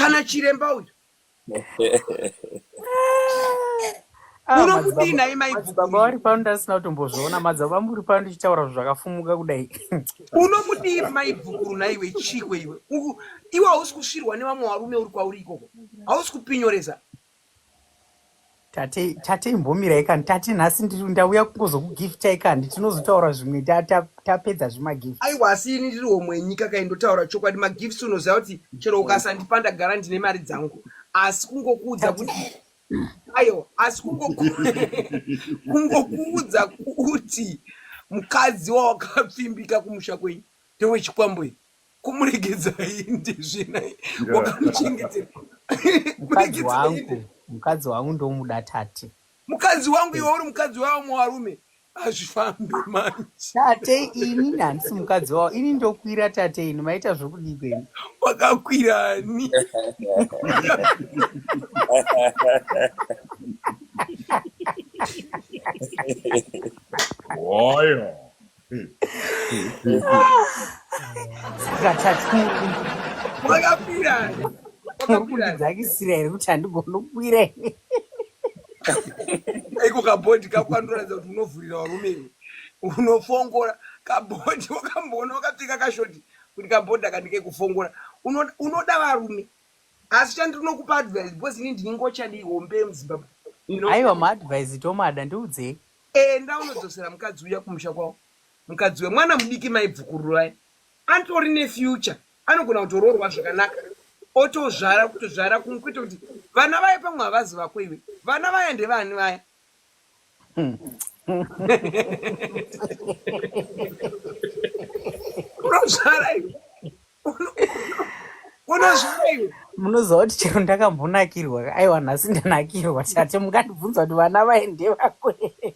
Kana chiremba uyu. Ah, Unomudii madzibaba nhai madzibaba maibvukuru vari pano ndasina kutombozviona madzibaba muri pano ndichitaura zvinhu zvakafumuka kudai. Unomudii maibvukuru nhaiwe chikwe iwe? Iwe hausi kusvirwa nevamwe varume uri kwauri ikoko. Hausi kupinyoresa. Tate tate imbomirai kani tate nhasi ndiri ndauya kungozokugiftai kani tinozotaura zvimwe tapedza zvemagift. Aiwa asi ini ndiri homwe yenyika kai ndotaura chokwadi magifts unoziva kuti chero ukasandipa ndagara ndine mari dzangu asi kungokuudza Tate kuti aiwa asi kungokuudza kuti mukadzi wawakapfimbika kumusha kwenyu ndewechikwambo iyi kumuregedza aende zvenai wakamuchengetera mukadzi muregedza aende wangu mukadzi wangu ndomuda tate. mukadzi wangu iwe uri mukadzi wavamwe varume hazvifambi manje Tate ini handisi mukadzi wavo ini ndokwira tate ini maita zvokudii kwenyu. wakakwirani Oyo. Saka tate wakakwirani muri wakakwirani kundidzakisira here kuti handigoni kukwira ini. Iko kabhodhi kako kanotoratidza kuti unovhurira varume iwe. Unofongora kabhodhi wakamboona wakapfeka kashoti kuti kabhodhi aka ndekekufongora. Unoda varume. Asi chandinokupa advice because ini ndini ngochani hombe yemuZimbabwe. You know? Aiwa maadvice tomada ndiudzei. Enda unodzosera mukadzi uya kumusha kwavo. Mukadzi uya mwana mudiki maibvukururai. Antori nefuture. Anogona kutoroorwa zvakanaka. Otozvara kutozvara kumwe kwete kuti vana vaya pamwe havazi vako iwe. Vana vaya ndevani vaya? Unozvara iwe. Unozvara iwe. Munoziva kuti chero ndakambonakirwa aiwa nhasi ndanakirwa tate mungandibvunza kuti vana vaye ndevako here.